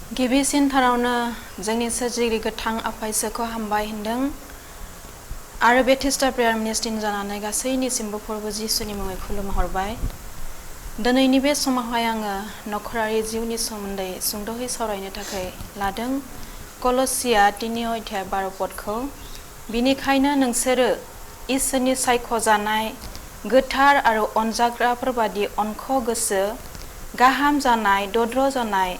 गिबिसिन थारावनो जोंनि सोरजिगिरि गोथां आफा इसोरखौ हामबाय होनदों आरो बे टिस्टार प्रेयार मिनिस्ट्रिनि जानानै गासैनिसिमबो फोरबो जिसुनि मुङै खुलुमहरबाय। दिनैनि बे समावहाय आङो नखरारि जिउनि सोमोन्दै सुंद'यै सावरायनो थाखाय लादों। कलसिया 3:12 पदखौ बिनिखायनो नोंसोरो इसोरनि सायख'जानाय गोथार आरो अनजाग्राफोरबादि अनख' गोसो गाहाम जानाय दद्र जानाय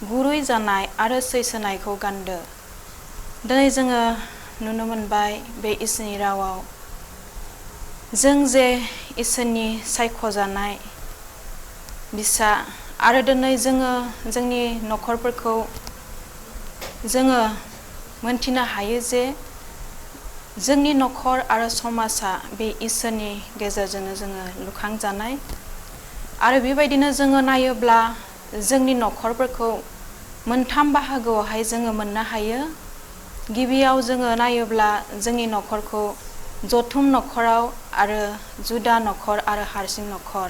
गुरै जानाय आरो सैसोनायखौ गानदो। दिनै जोङो नुनो मोनबाय बे इसोरनि रावाव जों जे इसोरनि सायख'जानाय बिसा आरो दिनै जोङो जोंनि नखरफोरखौ जोङो मोनथिनो हायो जे जोंनि नखर आरो समाजा बे इसोरनि गेजेरजोंनो जोङो लुखांजानाय आरो बेबायदिनो जोङो नायोब्ला जोंनि नखरफोरखौ मोनथाम बाहागोआवहाय जोङो मोननो हायो। गिबियाव जोङो नायोब्ला जोंनि नखरखौ जथुम नखराव आरो जुदा नखर आरो हारसिं नखर।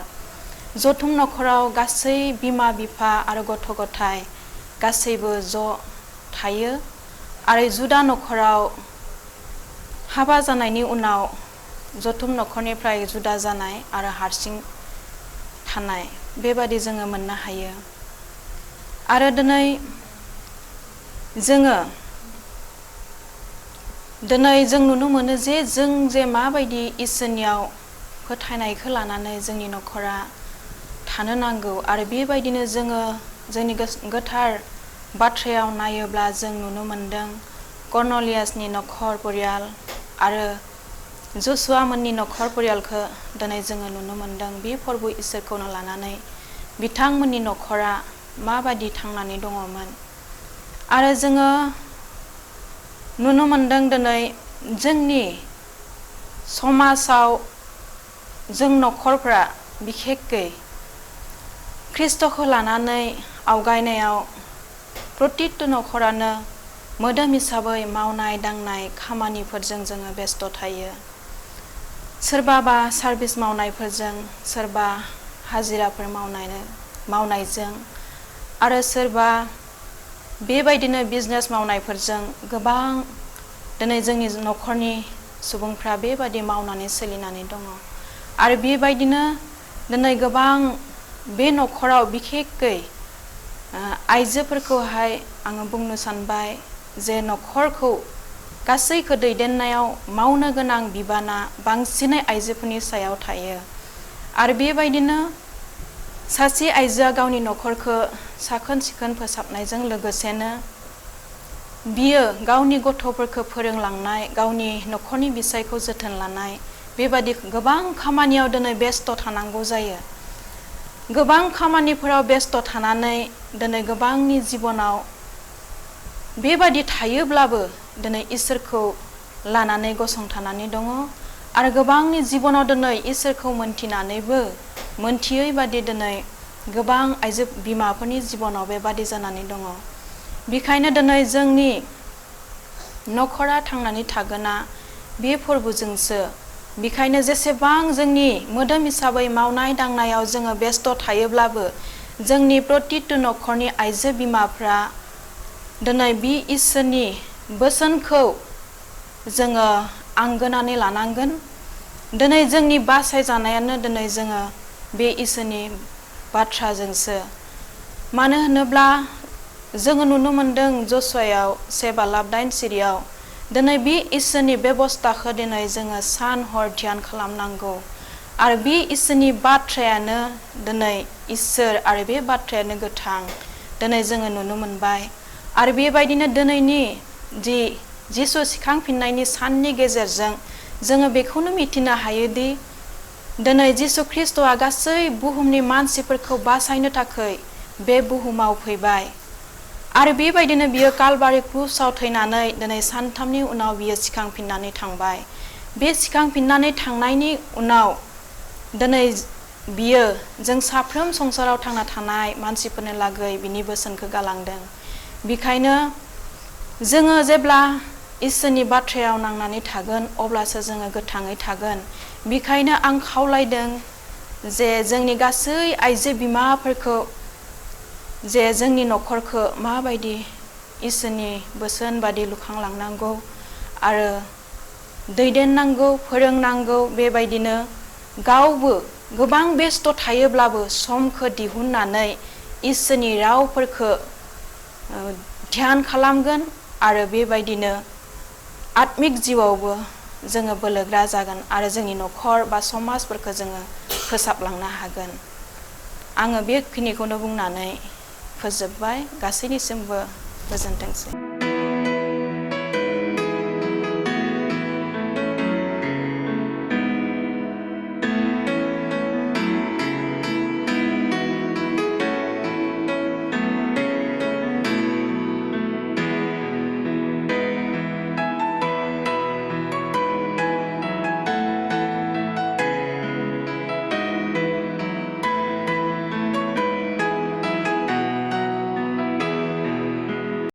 जथुम नखराव गासै बिमा बिफा आरो गथ' गथाय गासैबो ज' थायो आरो जुदा नखराव हाबा जानायनि उनाव जथुम नखरनिफ्राय जुदा जानाय आरो हारसिं थानाय बेबादि जोङो मोननो हायो। आरो दिनै जों नुनो मोनो जे जों जे माबायदि इसोरनियाव फोथायनायखौ लानानै जोंनि नखरा थानो नांगौ आरो बेबायदिनो जोङो जोंनि गोथार बाथ्रायाव नायोब्ला जों नुनो मोनदों कर्नेलियासनि नखर परियाल आरो जसुवा मोननि नखर परियालखौ दिनै जोङो नुनो मोनदों। बे फोरबो इसोरखौनो लानानै बिथांमोननि नखरा माबादि थांनानै दङमोन आरो जोङो नुनो मोनदों दिनै जोंनि समाजाव जों नखरफ्रा बिखेखकै ख्रिस्टखौ लानानै आवगायनायाव प्रतिtu नखरानो मोदोम हिसाबै मावनाय दांनाय खामानिफोरजों जोङो बेस्थ' थायो। सोरबाबा सार्भिस मावनायफोरजों सोरबा हाजिराफोर मावनायजों आरो सोरबा बेबायदिनो बिजनेस मावनायफोरजों गोबां दिनै जोंनि नखरनि सुबुंफ्रा बेबायदि मावनानै सोलिनानै दङ आरो बेबायदिनो दिनै गोबां बे नखराव बिखेखकै आइजोफोरखौहाय आङो बुंनो सानबाय जे नखरखौ गासैखौ दैदेननायाव मावनो गोनां बिबाना बांसिनै आइजोफोरनि सायाव थायो आरो बेबायदिनो सासे आइजोआ गावनि नखरखौ साखोन सिखोन फोसाबनायजों लोगोसेनो बियो गावनि गथ'फोरखौ फोरोंलांनाय गावनि नखरनि बिसायखौ जोथोन लानाय बेबादि गोबां खामानियाव दिनै बेस्थ' थानांगौ जायो। गोबां खामानिफोराव बेस्थ' थानानै दिनै गोबांनि जिबनाव बेबादि थायोब्लाबो दिनै इसोरखौ लानानै गसंथानानै दङ आरो गोबांनि जिबनाव दिनै इसोरखौ मोनथिनानैबो मोनथियै बादि दिनै गोबां आइजो बिमाफोरनि जिबनाव बेबादि जानानै दङ। बेखायनो दिनै जोंनि नखरा थांनानै थागोना बे फोरबोजोंसो। बेखायनो जेसेबां जोंनि मोदोम हिसाबै मावनाय दांनायाव जोङो बेस्थ' थायोब्लाबो जोंनि प्रतिtu नखरनि आइजो बिमाफ्रा दिनै बे इसोरनि बोसोनखौ जोङो आंगोनानै लानांगोन। दिनै जोंनि बासायजानायानो दिनै जोङो बे इसोरनि बाथ्राजोंसो। मानो होनोब्ला जोङो नुनो मोनदों जसुवायाव 7:9 दिनै बे इसोरनि बेबस्थाखौ दिनै जोङो सान हर ध्यान खालामनांगौ आरो बे इसोरनि बाथ्रायानो दिनै इसोर आरो बे बाथ्रायानो गोथां दिनै जोङो नुनो मोनबाय आरो बेबायदिनो दिनैनि जि जिसु सिखांफिननायनि साननि गेजेरजों जोङो बेखौनो मिथिनो हायोदि दिनै जिसु ख्रिस्ट'आ गासै बुहुमनि मानसिफोरखौ बासायनो थाखाय बे बुहुमाव फैबाय आरो बेबायदिनो बियो कालबारि क्रुसाव थैनानै दिनै सानथामनि उनाव बियो सिखांफिननानै थांबाय। बे सिखांफिननानै थांनायनि उनाव दिनै बियो जों साफ्रोम संसाराव थांना थानाय मानसिफोरनो लागै बिनि बोसोनखौ गालांदों। बेखायनो जोङो जेब्ला इसोरनि बाथ्रायाव नांनानै थागोन अब्लासो जोङो गोथाङै थागोन। बेखायनो आं खावलायदों जे जोंनि गासै आइजो बिमाफोरखौ जे जोंनि नखरखौ माबायदि इसोरनि बोसोन बादि लुखांलांनांगौ आरो दैदेननांगौ फोरोंनांगौ बेबायदिनो गावबो गोबां बेस्थ थायोब्लाबो समखौ दिहुननानै इसोरनि रावफोरखौ ध्यान खालामगोन आरो बेबायदिनो आत्मिक जिउआवबो जोङो बोलोग्रा जागोन आरो जोंनि नखर बा समाजफोरखौ जोङो फोसाबलांनो हागोन। आङो बेखिनिखौनो बुंनानै फोजोबबाय। गासैनिसिमबो गोजोनथोंसै।